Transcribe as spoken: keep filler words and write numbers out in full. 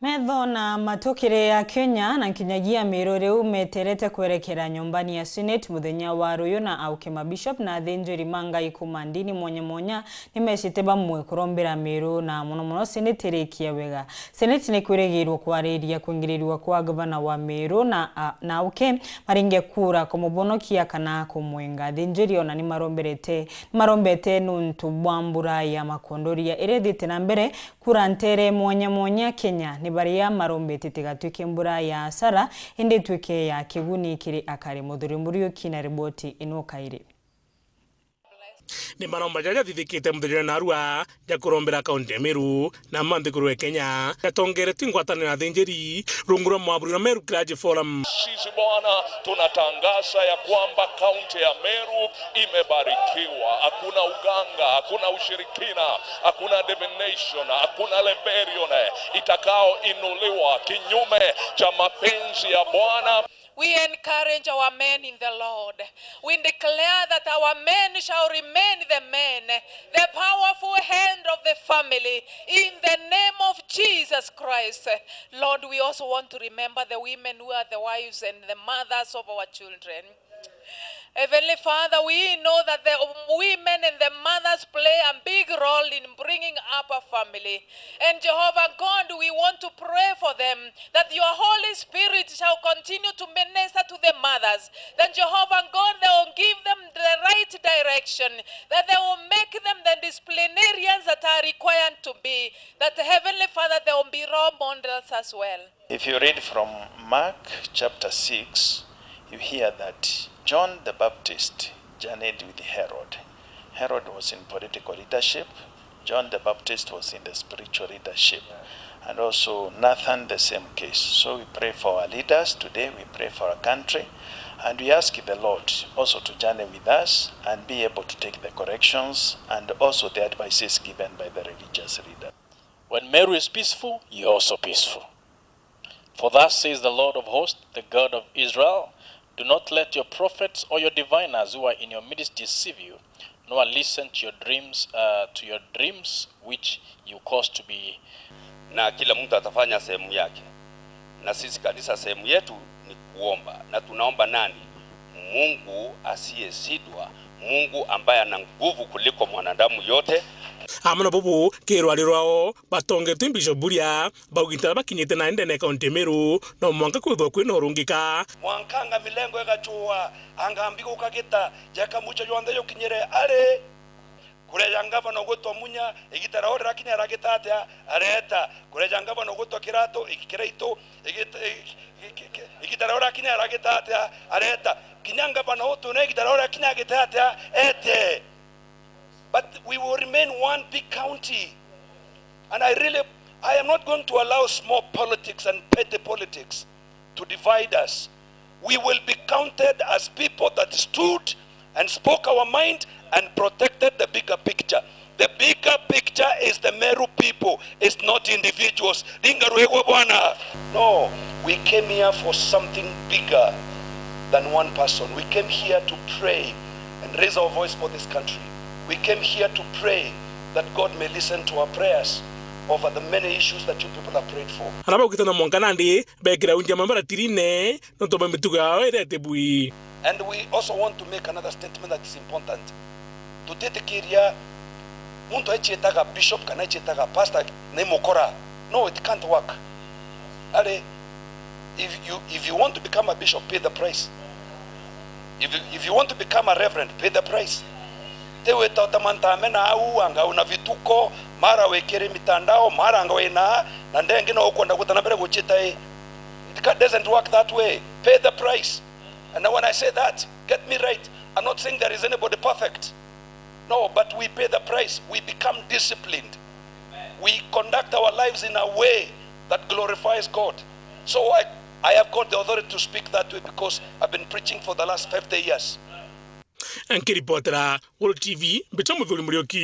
Metho na matu kiri Akenya na nkinyagia Meru riu meterete kwerekera nyumbani ya Senate muthenya wa ruyu, na auke mabishop na athinjiri ma Ngai kuma ndini mwanya mwanya nimecite bamwe kurombera Meru, na mono mono Senate irikie wega. Senate nikwirigirwo kwariria kwingirirua kwa gavana wa Meru na, a, na auke maringe kura kumubonokia kana kumwenga. Athinjiri ona nimaromberete, nimarombete nuntu bwa mbura ya makondoria iria ithiite na mbere. Kura ntere mwanya mwanya Kenya ni baria marombete tigatuike mbura ya asara, indi ituike ya kiguni kiri akari. Muthuri Muriuki na riboti ino kairi. Ni maromba jaria jathithikite muthenya narua ja kurombera kaunti ya Meru na manthikuru ya Kenya, jatongeretwe ngwataniro ya athinjiri rungu rwa mwaburi na Meru Clergy Forum. Sisi Bwana, tunatangaza ya kwamba kaunti ya Meru imebarikiwa. Hakuna uganga, hakuna ushirikina, hakuna divination, hakuna rebellion itakaoinuliwa kinyume cha mapenzi ya Bwana. We encourage our men in the Lord. We declare that our men shall remain the men, the powerful hand of the family, in the name of Jesus Christ. Lord, we also want to remember the women who are the wives and the mothers of our children. Heavenly Father, we know that the women and the mothers play a big role in bringing up a family. And Jehovah God, we want to pray for them, that your Holy Spirit shall continue to minister to the mothers. That Jehovah God, they will give them the right direction, that they will make them the disciplinarians that are required to be, that Heavenly Father, they will be role models as well. If you read from Mark chapter six, you hear that John the Baptist journeyed with Herod. Herod was in political leadership, John the Baptist was in the spiritual leadership, and also Nathan, the same case. So we pray for our leaders today, we pray for our country, and we ask the Lord also to journey with us and be able to take the corrections and also the advices given by the religious leaders. When Meru is peaceful, you're also peaceful. For thus says the Lord of hosts, the God of Israel, do not let your prophets or your diviners who are in your midst deceive you, nor listen to your dreams, uh, to your dreams which you cause to be. Na kila mtu atafanya sehemu yake. Na sisi kanisa, sehemu yetu ni kuomba. Na tunaomba nani? Mungu asiyeshindwa, Mungu ambaye ana nguvu kuliko mwanadamu yote. Amwe na bubu, kirwari rwao, batongetwe Bishop Buria, baugite baria bakinyite na ndene kaunti Meru, no mwanka kwithwa kwina urungika. Mwankanga milengo igachua, anga mbi gukagita, jeka mucho yonthe yukinyire ari. Kureja ngavana ugwitwa Munya, igita rao rirakinya aragita atia? Areta. Kureja ngavana ugwitwa Kiratu, igi-, Kiraitu, igita, igi-, igi-, igi-, igita rao rirakinya aragita atia? Areta. Kinya ngavana utune igita rao rirakinya agita atia? Ete. But we will remain one big county. And I really, I am not going to allow small politics and petty politics to divide us. We will be counted as people that stood and spoke our mind and protected the bigger picture. The bigger picture is the Meru people, it's not individuals. Ringa rwigwa bwana. No, we came here for something bigger than one person. We came here to pray and raise our voice for this country. We came here to pray that God may listen to our prayers over the many issues that you people have prayed for. Aria baugite no mwanka nandi bekira unjia mambaratirine nontu bwa mitugo yao iria itibui. And we also want to make another statement that is important. Tutitikiria muntu ecietaga bishop kana ecietaga pastor ni mukora. No, it can't work. Ari, if you, if you want to become a bishop, pay the price. If you, if you want to become a reverend, pay the price. Ti wita utamantame na au, anga una vituko, mara wikiri mitandao, mara anga wina, na ndengi no ukwenda guta na mbere guchita i. It ca-, doesn't work that way. Pay the price. And now when I say that, get me right. I'm not saying there is anybody perfect. No, but we pay the price. We become disciplined. We conduct our lives in a way that glorifies God. So I, I have got the authority to speak that way because I've been preaching for the last fifty years. Nkiripotera World T V, mbicha Muthuri Muriuki.